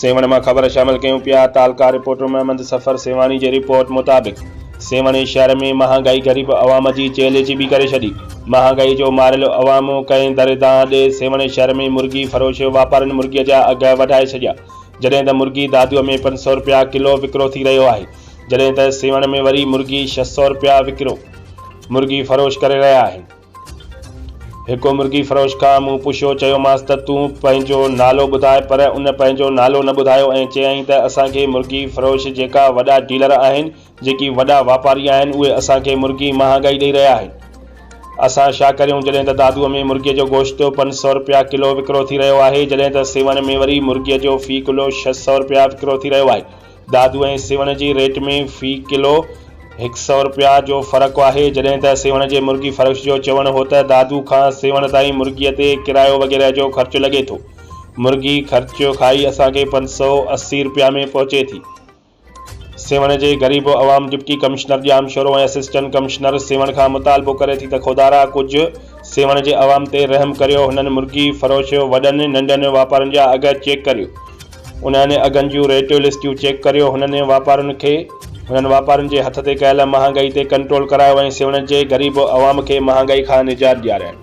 سيوهڻ مان خبر شامل ڪيون پيا تعلقه رپورٽر محمد صفر سيوهاڻي جي رپورٽ مطابق سيوهڻ شهر ۾ مهانگائي غريب عوام جي چيلهه چٻي ڪري ڇڏي مهانگائي جو ماريل عوام ڪنهن در دانهن ڏي سيوهڻ شهر ۾ مرغي فروش واپارين مرغي جا اگهه وڌائي ڇڏيا جڏهن ته مرغي دادو ۾ 500 رپيا ڪلو وڪرو ٿي رهيو آهي جڏهن ته سيوهڻ ۾ وري مرغي 600 رپيا وڪرو مرغي فروش ڪري رهيا آهن. هڪ مرغي فروش کان مون پڇيو، چيومانس ته تون پنهنجو نالو ٻڌاء پر ان پنهنجو نالو نه ٻڌايو ۽ چيائين ته اسان کي مرغي فروش جيڪا وڏا ڊيلر آهن، جيڪي وڏا واپاري آهن اهي اسان کي مرغي مهانگائي ڏئي رهيا آهن. اسان ڇا ڪريون جڏهن ته دادوء ۾ مرغي جو گوشت 500 رپيا ڪلو وڪرو ٿي رهيو آهي جڏهن ته سيوهڻ ۾ وري مرغي جو في ڪلو 600 رپيا وڪرو ٿي رهيو آهي. دادو ۽ سيوهڻ جي ريٽ ۾ في ڪلو هڪ سئو رپيا جو فرق آهي، جڏهن ته سيوهڻ جي مرغي فروش جو چوڻ هو ته دادو کان سيوهڻ تائين مرغي تي ڪرايو وغيره جو خرچ لڳي ٿو، مرغي خرچ کائي اسان کي 580 رپيا ۾ پهچي ٿي. سيوهڻ جي غريب عوام deputy commissioner Jamshoro ۽ assistant commissioner Sehwan کان مطالبو ڪري ٿي ته خدارا ڪجهه سيوهڻ جي عوام تي رحم ڪريو هنن مرغي فروش وڏن ننڍن واپارين جا اگهه چيڪ ڪريو انهن اگهن جون ريٽ لسٽيون چيڪ ڪريو هنن واپارين کي هنن واپارين جي هٿ تي ڪيل مهانگائي تي ڪنٽرول ڪرايو ۽ سيوهڻ جي غريب عوام کي مهانگائي کان نجات ڏياريو.